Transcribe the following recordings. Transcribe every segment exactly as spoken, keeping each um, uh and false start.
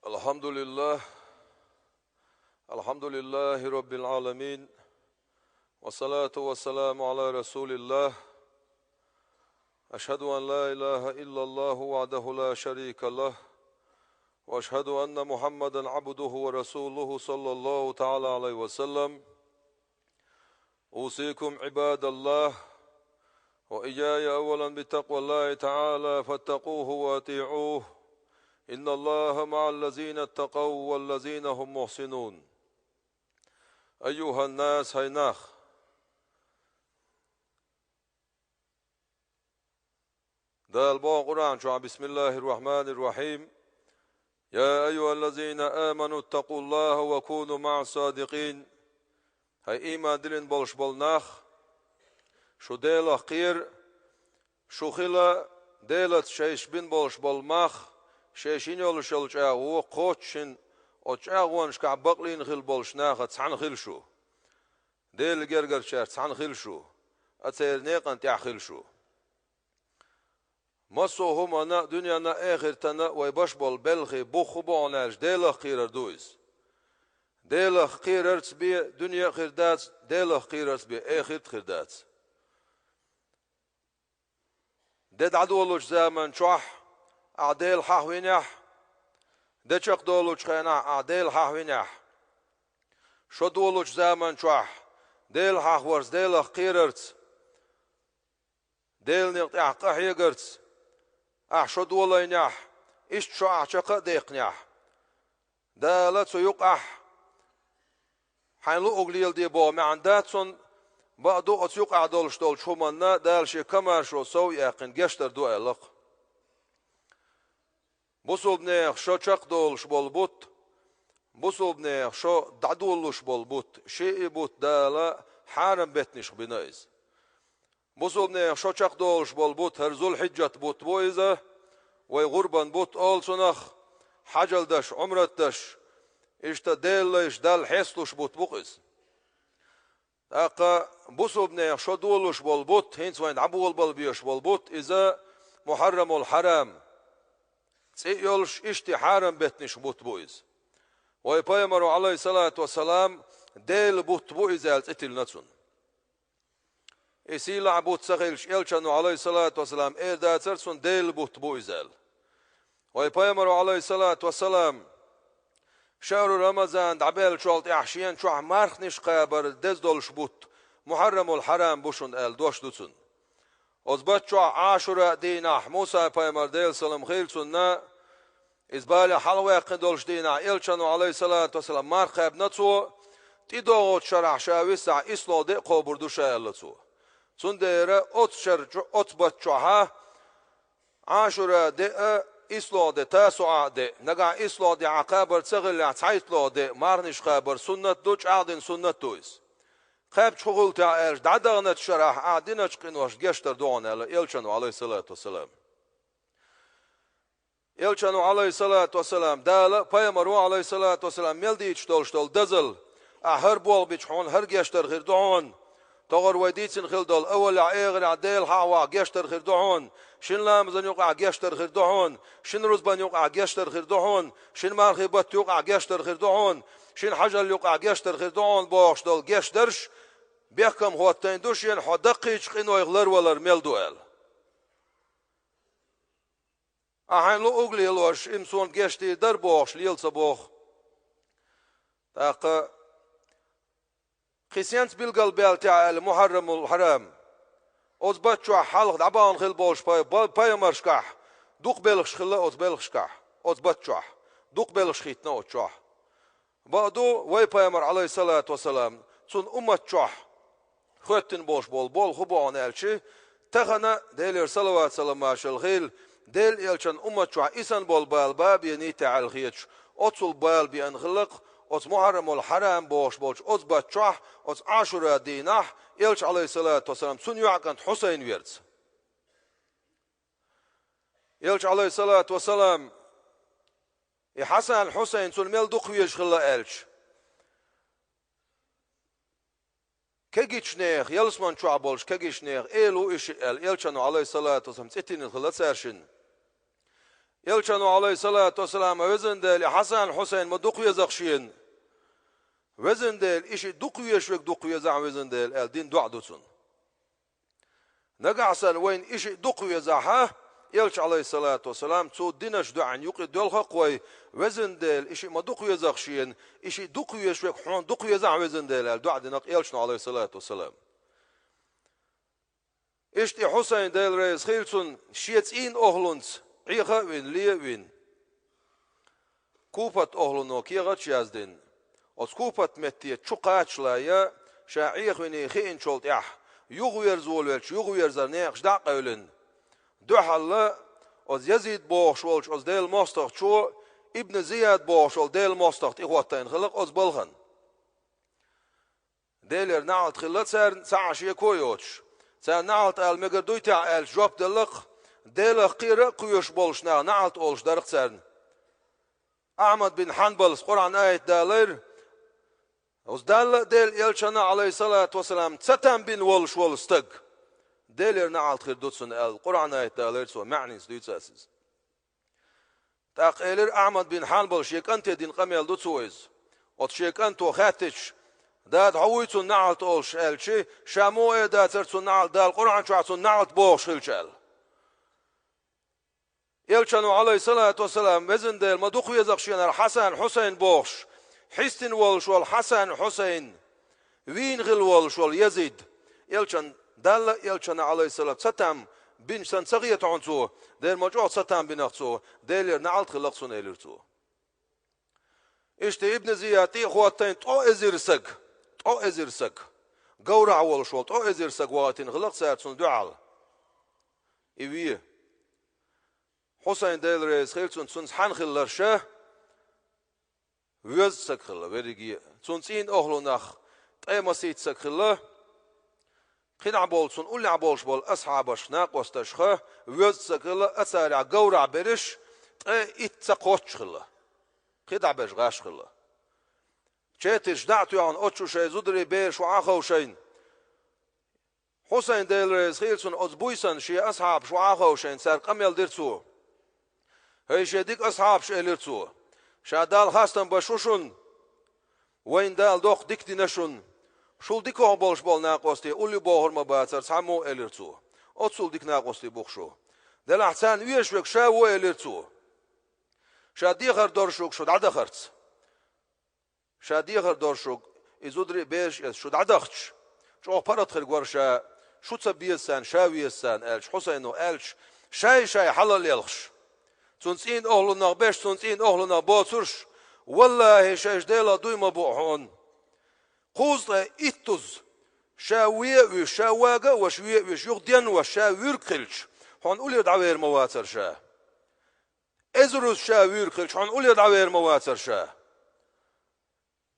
الحمد لله. الحمد لله رب العالمين. والصلاة والسلام على رسول الله. أشهد أن لا إله إلا الله وحده لا شريك له. وأشهد أن محمدا عبده ورسوله صلى الله تعالى عليه وسلم. أوصيكم عباد الله وإياي أولا بتقوى الله تعالى فاتقوه وأطيعوه. إن الله مع الذين اتقوا والذين هم محسنون. أيها الناس, хӀай нах! Дала боху Къуръан чохь: بسم الله الرحمن الرحيم. يا أيها الذين آمنوا اتقوا الله وكونوا مع الصادقين. ХӀай ийман диллина болуш болу нах, шу Делах кхера, шу хила Делаца шайша бина болуш болу мах, шайша йина йолуш йолу чӀагӀо кхочушшина, оцу чӀагӀонашкахь бакълийна хила болуш нахаца цхьаьна хила шу. Делан гергарчаьрца цхьаьна хила шу, а церан некъан тӀехь хила шу. Массо а хӀуманна а, дуьненна а, эхартана а вай беш болу белхи бух хӀун бу аьлча, Делах кхерар ду иза. Делах кхерарца бен дуьне а хир дац, Делах кхерарца бен эхарт а хир дац. Де дӀадолучу заман чохь ахь Дела хьахвинехь, де чекхдолучу хенахь ахь Дела хьахвинехь, шо долучу заман чохь Дела хьахварца, Делах кхерарца, Делан некъа тӀехь къахьегарца ахь шо долайнехь, иштта шо ахь чекх а даьккхинехь, Дала цу юкъахь хьайн луъург леладе боху маьӀна дац цунна, бакъду, оцу юкъахь долуш долчу хӀуманна Дала шен комаьршо сов а яьккхина гечдар ду аьлла-кх. Бусулбанех шо чекхдолуш болу бутт, бусулбанех шо дӀадолуш болу бутт, шиъ бутт Дала хьарам беттанашка бина иза. Бусулбанех шо чекхдолуш болу бутт, хӀара Зулхьиджат бутт бу иза, вай гӀурбан бутт олу цунах, хьажал даш, Ӏумрат даш, иштта Делан лайш Далла хьесталуш бутт бу-кх иза. ТӀаккха бусулбанех шо долуш болу бутт, хӀинца вайн дӀаболабала безаш болу бутт, иза Мухьаррамул-Хьарам, цӀе а йолуш, иштта хьарам беттанашка бутт бу иза. Вай Пайхамаро, Ӏалайхиссалату вассалам, Делан бутт бу иза аьлла цӀе тиллина цунна. И сийлахь бутт ца хилча, Элчано, Ӏалайхиссалату вассалам, эр дацара цунна Делан бутт бу иза аьлла. Вай Пайхамаро, Ӏалайхиссалату вассалам, шахьру Рамазан дӀабаьллачул тӀаьхьа шена чохь мархнаш кхабар деза долуш бутт Мухьаррамул-Хьарам бу шуна аьлла дош ду цунна. Оцу бутт чохь Ӏашура дийнахь Муса-пайхамар, Делан салам хийла цунна, иза балех хьалхаваьккхина долуш дийнахь Элчано, Ӏалайхиссалату вассалам, марха кхаьбна цо, тӀедогӀучу шарахь ша висахь, ислогӀа де а кхобур ду ша аьлла цо. Цундела оцу шар чу-, оцу бутт чохьа Ӏашура де а, ислогӀа де, Тасуъа де, нагахь ислогӀа де ахь кхабар ца хиллехь, цхьайтталгӀа де мархнаш кхабар суннат ду, чӀагӀдина суннат ду иза. Кхаьбча хӀун хуьлу техьа аьлча, дӀадаханчу шарахь ахь диначу къиношна гечдар ду хьуна аьлла Элчано, Ӏалайхиссалату вассалам. Элчано, Ӏалайхиссалату вассалам, Дала а, Пайхамаро, Ӏалайхиссалату вассалам, мел дийцуш долуш долу дозалла, ахь хӀара болх бича хьуна хӀара гечдар хир ду хьуна. ТӀаккха вай дийцина хила долу авалехь, эхарехь Дела хьахавахь гечдар хир ду хьуна, шина ламазан юкъахь гечдар хир ду хьуна, шина рузбан юкъахь гечдар хир ду хьуна, шина мархи бутт юкъахь гечдар хир ду хьуна, шина хьажал юкъахь гечдар хир ду хьуна бохуш долу гечдарш бехкам хӀоттийна ду шена, хьо даккхийчу къинойх ларвалар мел ду аьлла. Ахь хьайн луъург лелош, и-м суна гечдийр дара бохуш, лела ца боху. ТӀаккха кхин сенца билгалбаьлла техьа аьлла Мухьаррамул-Хьарам, оцу бутт чохь хьалха дӀабахана хила болуш пай-, ба-, пайхамаршкахь дукха белхаш хилла оцу белхашкахь, оцу бутт чохь дукха белхаш хийттина оцу чохь. Бакъду, вай Пайхамар, Ӏалайхиссалату вассалам, цунна уммат чохь хӀоьттина болуш болу болх хӀун бу аьлча, тахана, Делера салават-салам-маршалла хийла, Делан Элчан уммат чохь и санна болу бала бан а бен нийтта аьлла хеташ, оццул бала беана хилла-кх оцу Мухьаррамул-Хьарам бохуш болчу оцу бутт чохь, оцу Ӏашура дийнахь, Элча, Ӏалайхиссалату вассалам, цуьнан йоӀ кӀант Хьусайн верца. Элча, Ӏалайхиссалату вассалам, и Хьасан, Хьусайн цунна мел дукха везаш хилла аьлча, кегийчу нехан, ялсаман чохь болчу кегийчу нехан эла ву и шиъ аьлла, Элчано, Ӏалайхиссалату вассалам, цӀе тиллина хилла цаьршинна. Элчано, Ӏалайхиссалату вассалам, везан Дела, Хьасан, Хьусайн ма дукха веза-кх шена. Везан Дела, и шиъ дукха везаш верг дукха везахь, везан Дела, аьлла, дина доӀа ду цунна. Нагахь санна вайна и шиъ дукха везахь, Элча, Ӏалайхиссалату вассалам, цо динарчу доӀина юкъа доьлху-кх вай, везан Дела, и шиъ ма дукха веза-кх шена, и шиъ дукха везаш верг хьуна дукха везахь, везан Дела, аьлла, доӀа дина-кх Элчано, Ӏалайхиссалату вассалам. Иштта и Хьусайн, Дела реза хила цунна, шен цӀийнан охӀланца Ӏеха а вина, ле а вина, Куфат охӀлано кехаташ яздина, оцу Куфат метте чу кхачале, ша Ӏехавина хиъначул тӀаьхьа, юхаверзаволавелча, юхаверзар некъаш дӀа а къевлина, дуьхьал оцу Язид бохуш волчу оцу Делан мостагӀчо Ибн Зияд бохуш волу Делан мостагӀа тӀехӀоттийна хилла-кх оцу балхана. Делера неӀалт хилла царна, цхьа а шеко а йоцуш. Царна неӀалт ала мегар дуй техьа аьлча, жоп делла-кх, Делах кхера а кхоьруш болуш нах неӀалт олуш дара-кх царна. Ахьмад бин Хьанбалс Къуръан аят далийра: «Оцу Далла а, Делан Элчанна а, Ӏалайхиссалату вассалам, цатам бина волуш волу стаг, Делера неӀалт хир ду цунна», аьлла, Къуръан аят далийра цо, маьӀница дуьйцу ас иза. ТӀаккха элира Ахьмад бин Хьанбала, шен кӀанте дина къамел ду цо иза. Оцу шен кӀанто хаьттича: «Дада, хьо вуй цунна неӀалт олуш?» аьлча, ша муха эр дацара цунна неӀалт, Дала Къуръан чохь цунна неӀалт бохуш хилча аьлла. Элчано, Ӏалайхиссалату вассалам, везан Дела, ма дукха веза-кх шена хӀара Хьасан, Хьусайн бохуш, хьистина волуш волу Хьасан, Хьусайн, вийна хилла волуш волу Язид, Элчан Далла а, Элчанна а, Ӏалайхиссалам, цатам бинча санна ца хета хьуна цо, дера ма чӀогӀа цатам бина-кх цо, Делера неӀалт хилла-кх цунна, элира цо. Иштта Ибн Зияд тӀехӀоттийна ткъо эзар саг, ткъо эзар саг, говрахь волуш волу ткъо эзар саг вахийтина хилла-кх цара цунна дуьхьал. И ве. Хьусайн, Дела реза хила цунна, цуьнца хьаьна хилларш а, воьзза саг хилла верриге а. Цуьнан цӀийнан охӀланах ткъе масийтта саг хилла. КхидӀа болу, цунна уллехь болуш болу асхьабаш, накъосташха, воьзза саг хилла, а царах говрахь берш ткъе итт ца кхоччуш хилла. КхидӀа берш гӀаш хилла. Четарш дӀа а тоьхна, оцу чу шайн зударий, бераш вахьа а ховшийна, Хьусайн, Дела реза хила цунна, оцу буьйсанна шен асхьабаш вахьа а ховшийна, цаьрга къамел дира цо. «ХӀай шен дика асхьабаш», — элира цо, — «ша Далла хастам беш ву шуна. Вайна Дала доккха дика дина шуна. Шул дикох болуш болу накъостий улле бохур ма бацара цхьаммо», — элира цо. «Оццул дика накъостий бу-кх шу. Делахь царна везаш верг ша ву», — элира цо. «Ша дехар дора шуьга шу дӀадахарца. Ша дехар дора шуьга, и зударий а, бераш а эцна шу дӀадахча, чӀогӀа паргӀат хир вара ша, шу ца беза царна, ша веза царна», — аьлча, Хьусайно аьлча, шай-шай хьала а лелхаш, цуьнан цӀийнан охӀланах беш, цуьнан цӀийнан охӀланах боцурш: «ВаллахӀи, шайша Делах дуй ма буу хьуна. Кхузткъе иттаза ша ве а вуьйш, ша вага а веш, ве а вуьйш, юха денна веш, ша вуьрг хилча, хьуна уллера дӀавер ма вацара ша. Эзаруза ша вуьйр хилча, хьуна уллера дӀавер ма вацара ша.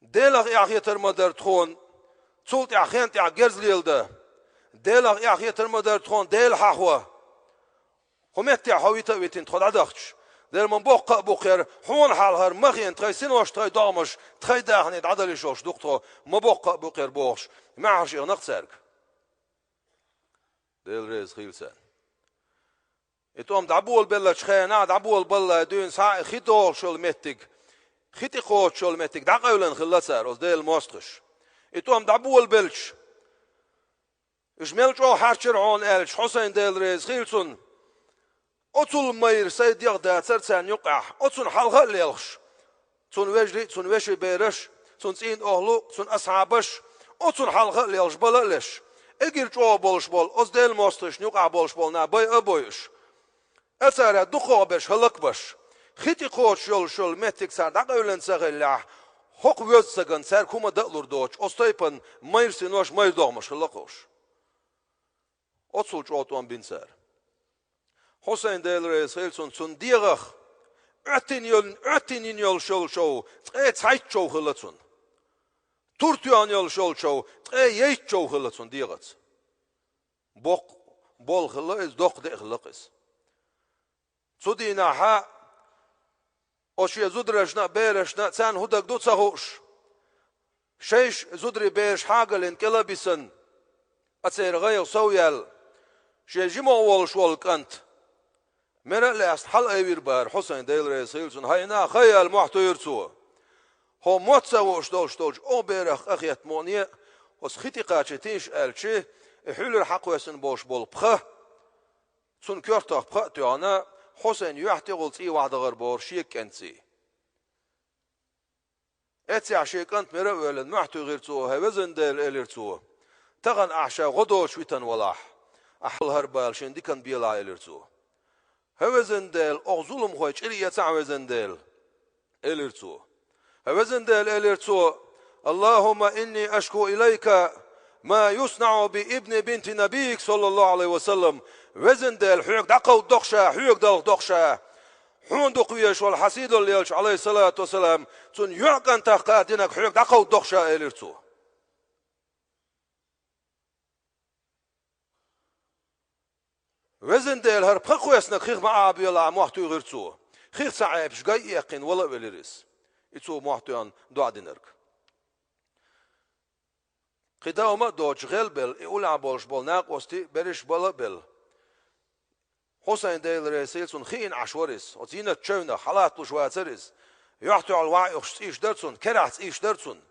Делах эхь хетар ма дара тхуна, цул тӀаьхьа хен тӀехь герз леладан. Делах эхь хетар ма дара тхуна Дела хьахо. ХӀун меттехь хьо вита а витина тхо дӀадахча. Дера ма боккха а бу-кх хӀара, хьуна хьалхара ма хиъна тхайн синош, тхайн догӀмаш, тхайн дахарш дӀадала йиш йолуш ду-кх тхо, ма боккха а бу-кх хӀара», — бохуш, маьхьарш эхна-кх цаьрга. Дела реза хила царна. И тӀом дӀаболабеллачу хенахь, дӀаболабалале дуьйна схьа а хи догӀуш йолу меттиг, хи тӀекхочуш йолу меттиг дӀакъевлина хилла цара, оцу Делан мостагӀаша. И тӀом дӀаболабелча, уьш мел чӀогӀа хьарчира хьуна аьлча, Хьусайн, Дела реза хила цунна, оцул майра сайн дегӀ дацара царна юккъехь, оцунна хьалха а лелхаш, цуьнан вежарий а, цуьнан вешин бераш а, цуьнан цӀийнан охӀла а, цуьнан асхьабаш а, оцунна хьалха а лелхаш, бала а леш, эггара чӀогӀа болуш болу оцу Делан мостагӀашна юкъахь болуш болу нах байа а бойуш, а цара дукхах берш хӀаллакбеш, хи тӀекхочуш йолуш йолу меттиг цара дӀакъевлина ца хиллехь, хӀокху воьзза сагана цаьрга хӀума дан а лур доцуш, оцу тайпана майра синош, майра догӀмаш хилла-кх уьш. Оццул чӀогӀа тӀом бина цара. Хьусайн, Дела реза хила цунна, цуьнан дегӀах Ӏоьттина йолу, Ӏоьттина йина йолуш йолу чов ткъе цхьайтта чов хилла цуьнан. Тур тоьхна йолуш йолу чов ткъе ейтта чов хилла цуьнан дегӀаца. Боккха болу хилла иза, доккха де а хилла-кх иза. Цу дийнахьа оцу шен зударшна а, берашна а, царна хӀун дага ду ца хууш, шайша зударий, бераш хьагалйина кӀела а бисина, а церан гӀайгӀа сов яьлла, шен жима волуш волу кӀант, Мера а лаьцна хьалаайвира бара Хьусайн, Дела реза хилва цунна, хьайна а хай аьлла, мохь туьйхира цо. Хьо мотт ца вууш долуш долчу оха берах къахетта мукъане а, оцу хи тӀе кхача тийша аьлча, и хьуьлара хьакхоьссина болуш болу пха, цунна коьртах пха а тоьхна, Хьусайн юьхь тӀехула цӀий вахьа дахар бохура шега кӀентан цӀий. Эццехь шен кӀант мера а воьллина, мохь туьйхира цо, хӀай везан Дела, элира цо, тахана ахь ша гӀо доцуш витина валахь, ахь хьалхара бала шен диканна белахь, элира цо. ХӀай везан Дела, оха зуламхой чӀир эцахь, везан Дела, элира цо. ХӀай везан Дела, элира цо, Аллахумма инни ашку илайка ма юснаӀу би ибни бинти набийик, саллаллаху алейхи ва саллам, везан Дела, хьоьга дӀакховдадо-кх ша, хьоьга далхадо-кх ша, хьуна дукха везаш волу хьан сийдолу элча, алейхиссалату вассалам, цунна йоӀ кӀантах кхара динарг хьоьга дӀакховдадо-кх ша, элира цо. Везан Дела, хӀара пха кхоьссинарг хих ма Ӏабола, мохь туьйхира цо. Хих ца Ӏебаш, гай а эккхина, вала а велира иза. И цо мохь тоьхна доӀа динарг. Кхин дӀа хӀума а доцуш, гӀелбелла, и уллехь болуш болу накъостий а, берриш а бала а белла, Хьусайн, Дела реза хилва цунна, хиъна Ӏаш вара иза. Оцу зийнат чевнах хьалатталуш вацара иза. Юьхь тӀехула вахьа оьхуш цӀийш дара цунна, керахь цӀийш дара цунна.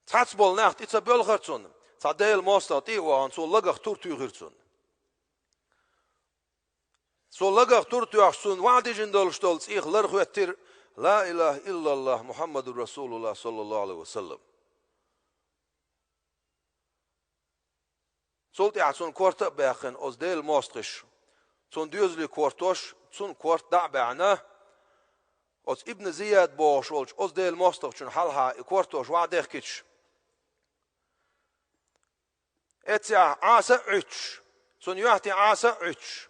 Цхьацца болу нах тӀе ца боьлхура цунна, цхьа Делан мостагӀа тӀе а вахана, цо лагах тур туьйхира цунна. Цо лагах тур тоьхча, цунна вахьа дижина долуш долу цӀийх лар хӀоьттира: «Ла илаха иллаллах, Мухаммадур Расулуллах, саллаллаху алейхи ва саллам». Цул тӀаьхьа цунна корта а баьккхина оцу Делан мостагӀаша, цунна доьзале кортош, цунна корта дӀа а баьхьна, оцу Ибн Зияд бохуш волчу оцу Делан мостагӀчунна хьалха и кортош вахьа дехкича, эццехь Ӏаса а Ӏуьттуш, цунна юьхь тӀе Ӏаса а Ӏуьттуш,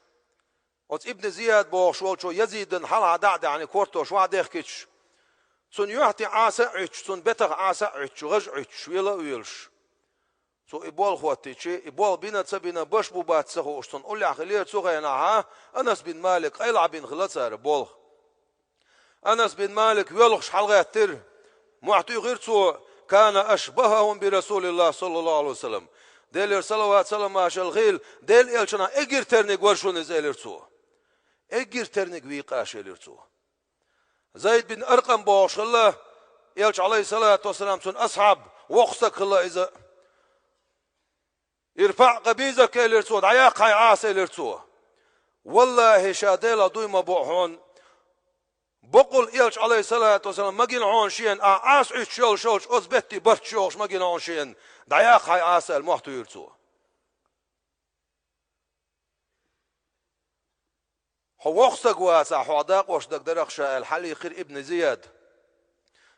оцу Ибн Зияд бохуш волчо Язидан хьалха дӀа а даьхьна, кортош вахьа дехкича, цунна юьхь тӀе Ӏаса а Ӏуьттуш, цунна бетах Ӏаса а Ӏуьттуш, гӀаж а Ӏуьттуш, вела а велаш, цо и болх хӀоттийча, и болх бина а ца бина, баш бу бац ца хууш, цунна уллехь хилира цу хенахь Анас бин Малик, къайлаха бина хилла цара болх. Анас бин Малик воьлхуш хьалагӀаьттира, мохь туьйхира цо: «Кана ашбахахум би Расулиллах, саллаллаху алейхи ва саллам». Делера салават-салам-маршалла хуьлда, Делан элчанах эггара терниг вара шуна иза, элира цо. Эггара терниг вийкъа аш, элира цо. Зайд бин Аркъам бохуш хилла, элча, алейхиссалату вассалам, цуьнан асхьаб, воккха стаг хилла иза. «Ирфаъ къабизак», элира цо, «дӀаяккха хьайн Ӏаса», элира цо. «Валлахи, ша Делах дуй ма бу хьуна, бакъволу элча, алейхиссалату вассалам, ма гина хьуна шена, ахь Ӏаса Ӏуьттуш йолуш йолчу оцу бетте барт йогӀуш ма гина хьуна шена, дӀаяккха хьайн Ӏаса», аьлла, мохь туьйхира цо. «Хьо воккха стаг вацахь, хьох дакъош дагадара-кх ша», аьлла, хьалийкхира Ибн Зияд.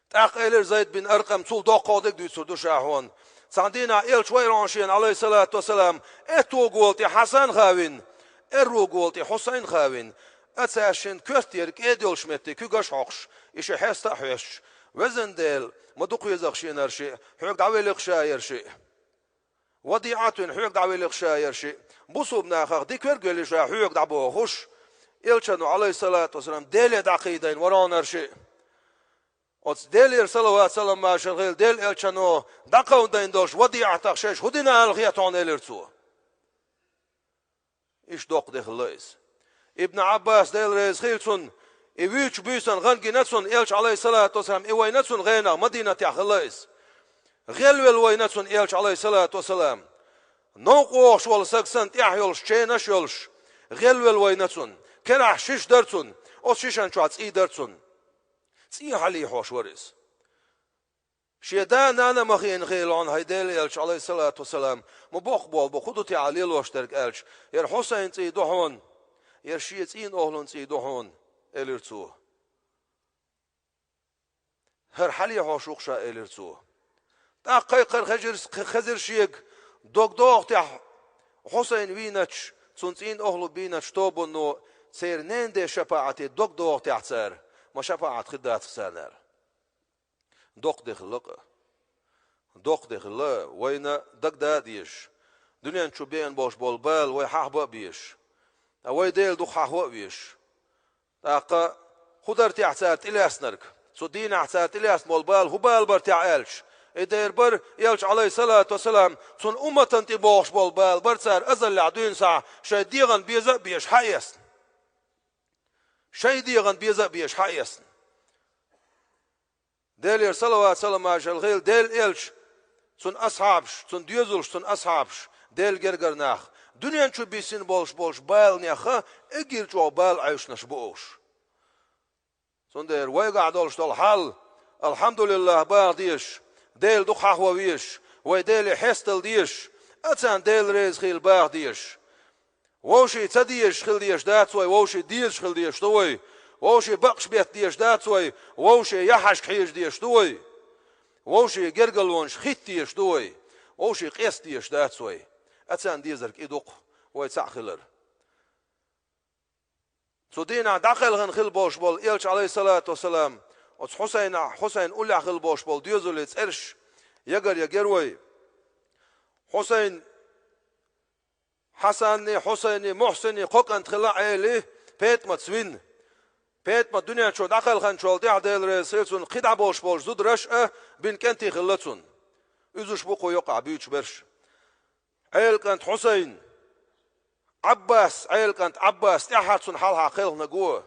ТӀаккха элира Зайд бин Аркъам: «Цул доккхагӀа дерг дуьйцур ду ша хьуна. Цхьана дийнахь элча вайра хьуна шена, алейхиссалату вассалам, аьтту гӀола тӀе Хьасан хан вина, аьрру гӀола тӀе Хьусайн хан вина, а цаьршинна коьрта яра кӀеда йолуш метте куьгаш а хьокхуш, и ши хьеста а хьоьстуш: „Везан Дела, ма дукха веза-кх шена хӀара шиъ, хьоьга дӀавели-кх ша хӀара шиъ. ВадиӀат вина, хьоьга дӀавели-кх ша хӀара шиъ. Бусулба нахах дика верг велий ша хьоьга дӀа“, – бохуш, элчано, алейхиссалату вассалам, Деле дӀакхийдайна вара хьуна хӀара шиъ. Оцу Делера салават-салам-маршалла хуьлда, Делан элчано дӀакховдийна долуш вадиӀатах шайша хӀун дина ала хета хьуна», – элира цо. Иштта доккха де хилла иза. Ибн Ӏаббас, Дела реза хуьлда цунна, и вуьйцучу буьйсанна гӀан гина цунна, элча, алейхиссалату вассалам, и вайна цунна гӀенах, Мадинатехь хилла иза. ГӀелвелла вайна цунна элча, алейхиссалату вассалам. Новкъа вогӀуш волу саг санна, тӀехь йолуш, ченаш а йолуш, гӀелвелла вайна цунна. Керахь шиша дара цунна, оцу шишан чохь цӀий дара цунна. ЦӀий хьалийхьош вара иза. Шен да-нана ма хиъна хилла хьуна, хӀай Делан элча, алейхиссалату вассалам, ма боккха болх бу, хӀун ду те ахь лелош дерг аьлча, хӀара Хьусайн цӀий ду хьуна, хӀара шен цӀийнан охӀлун цӀий ду хьуна, элира цо. ХӀара хьалийхьош ву-кх ша, элира цо. ТӀаккха кхайкхар хезира, хезира шега, дог догӀу тӀехь Хьусайн вийначу, цуьнан цӀийнан охӀлу бийначу тобанно, церан ненан ден шапаӀате дог догӀу тӀехь цара, ма шапаӀат хир дац-кх царна аьлла. Доккха де хилла-кх. Доккха де хилла, вайна дагада а дезаш, дуьнен чу беана болуш болу бала вай хьахаба а безаш, ткъа вай Дела дукха хьахо а везаш. ТӀаккха хӀун дара техьа цара тӀелаьцнарг? Цу дийнахь цара тӀелаьцна болу бала хӀун бала бара техьа аьлча, И дера бара, Элча, Ӏалайхиссалату вассалам, цунна умматана тӀе бохуш болу бала бара цара азаллехь дуьйна схьа шайн дегӀан беза а безаш хьаэцна. Шайн дегӀан беза а безаш хьаэцна. Делера салават-саламаш хила Делан Элча, цуьнан асхьабаш, цуьнан доьзалш, цуьнан асхьабаш, Делан гергара нах, дуьнен чу бисина болуш болчу баланеха эггара чӀогӀа бала Ӏаьвшинарш бу уьш. Цундела вайгахь долуш долу хьал, алхьамдулиллахӀ, баха дезаш, Дела дукха хьахо везаш, вай Деле хьестал дезаш, а царна Дела реза хила баха дезаш. Вовшийн ца дезаш хила дезаш дац вай, вовшийн дезаш хила дезаш ду вай. Вовшийн бакъаш бетта дезаш дац вай, вовшийн яхьашка хьежа дезаш ду вай. Вовшийн гергарлонаш хӀитта дезаш ду вай, вовшийн къеста дезаш дац вай. А царна дезарг и ду-кх, вай цхьаъ хилар. Цу дийнахь дӀакхелхина хила болуш болу Элча, Ӏалайхиссалату вассалам, оцу Хьусайнахь, Хьусайн уллехь хила болуш болу доьзале цӀераш ягар ягар вай. Хьусайн, Хьасанни, Хьусайни, Мухьсини кхо кӀант хилла Ӏели, ПетӀамаца вина. ПетӀамат дуьнен чу дӀакхелхинчул тӀаьхьа, Дела реза хила цунна, кхидӀа болуш болчу зударша а бина кӀентий хилла цунна. Уьзуш бу кху юкъахь буьйцуш берш. Ӏелин кӀант Хьусайн, Ӏаббас, Ӏелин кӀант Ӏаббас, тӀаьххьара цунна хьалха кхелхинарг ву.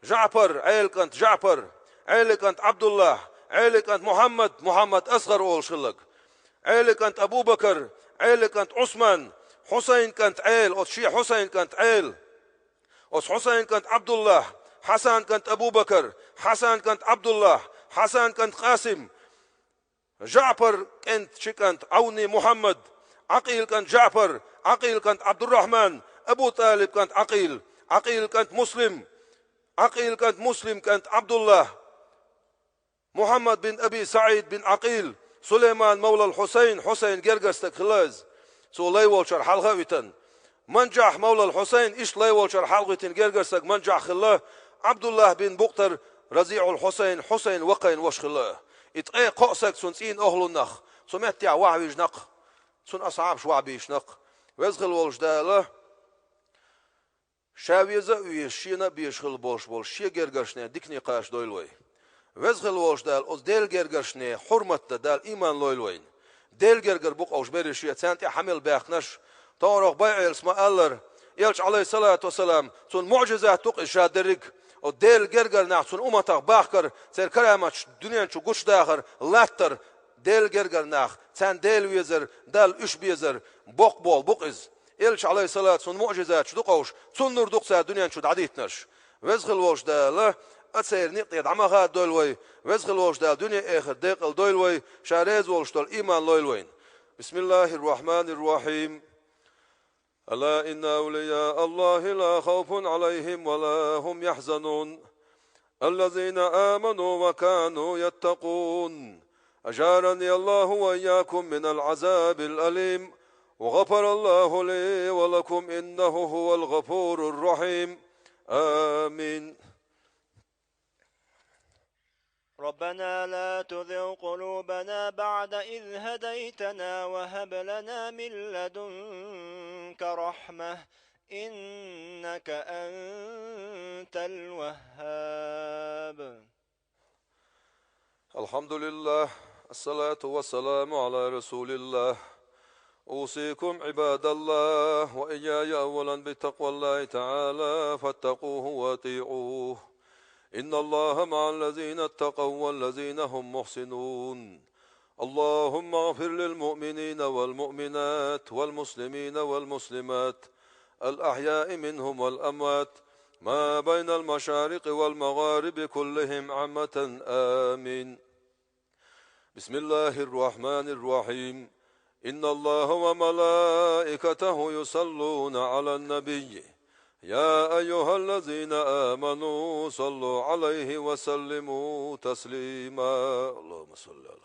ЖаӀпар, Ӏелин кӀант ЖаӀпар, Ӏелин кӀант Ӏабдуллахь, Ӏелин кӀант Мухьаммад, Мухьаммад Асгар олуш хилларг. Ӏелин кӀант Абу-Бакар, Ӏелин кӀант Ӏусман, Хьусайн кӀант Ӏели, оцу шен Хьусайн кӀант Ӏели. Оцу Хьусайн кӀант Ӏабдуллахь, Хьасан кӀант Абу-Бакар, Хьасан кӀант Ӏабдуллахь, Хьасан кӀант Къасим, ЖаӀпар кӀентан ши кӀант Ӏавни Мухьаммад, Ӏакъилан кӀант ЖаӀпар, Ӏакъилан кӀант Ӏабдуррахьман, Абу ТӀалибан кӀант Ӏакъил, Ӏакъилан кӀант Муслим, Ӏакъилан кӀант Муслиман кӀант Ӏабдуллахь, Мухьаммад бин Аби СаӀид бин Ӏакъил, Сулайман мавлал Хьусайн, Хьусайнан гергара стаг хилла иза. Цо лай волчара хьалха а витина. Манжахь мавлал Хьусайн, иштта лай волчара хьалха витина гергара стаг Манжахь хилла, Ӏабдуллахь бин Букътар, РазиӀул Хьусайн, Хьусайнан вакхайна ваша хилла. И ткъе кхоъ стаг цуьнан цӀийнан охьалуннах, цу меттехь вахьа вижина-кх, цуьнан асхьабаш вахьа бийшина-кх. Веза хила волчу Дала, Ша веза а везаш, Шена а безаш хила болуш болу Шен гергаршна дикане кхачадойла вай. Веза хила волчу Дала оцу Делан гергаршна хьурмат дан Дала ийман лойла вайна. Делан гергара бу-кх уьш берриш а, царна тӀе хьан мел баьхкинарш. ТӀаккха байӀелас ма-аллара, Элча, Ӏалайхиссалату вассалам, цуьнан муӀжизат ду-кх иза ша дерриг а. Оцу Делан гергара нах цуьнан умматах бахкар, церан караматаш дуьнен чу гучудахар, латтар, Делан гергара нах, царна Дела везар, Далла уьш безар, боккха болу бу-кх иза. Элча, Ӏалайхиссалату, цуьнан муӀжизаташ ду-кх уьш, цуьнан нур ду-кх цара дуьнен чу дӀадиттинарш. Веза хила волчу Дала, а церан некъа тӀе дӀа ма хададойла вай, веза хила волчу Дала дуьне а, эхарт а декъала дойла вай, Ша реза волуш долу ийман лойла вайна. بسم الله الرحمن الرحيم. ألا إن أولياء الله لا خوف عليهم ولا هم يحزنون. الذين آمنوا وكانوا يتقون. أجارني الله وإياكم من العذاب الأليم، وغفر الله لي ولكم، إنه هو الغفور الرحيم. آمين. ربنا لا تزغ قلوبنا بعد إذ هديتنا وهب لنا من لدنك رحمة، إنك أنت الوهاب. الحمد لله، الصلاة والسلام على رسول الله. أوصيكم عباد الله وإياي أولا بتقوى الله تعالى، فاتقوه وأطيعوه. إن الله مع الذين اتقوا والذين هم محسنون. اللهم اغفر للمؤمنين والمؤمنات والمسلمين والمسلمات الأحياء منهم والأموات ما بين المشارق والمغارب كلهم عامة. آمين. بسم الله الرحمن الرحيم. إن الله وملائكته يصلون على النبي. يا أيها الذين آمنوا صلوا عليه وسلموا تسليما. اللهم صل على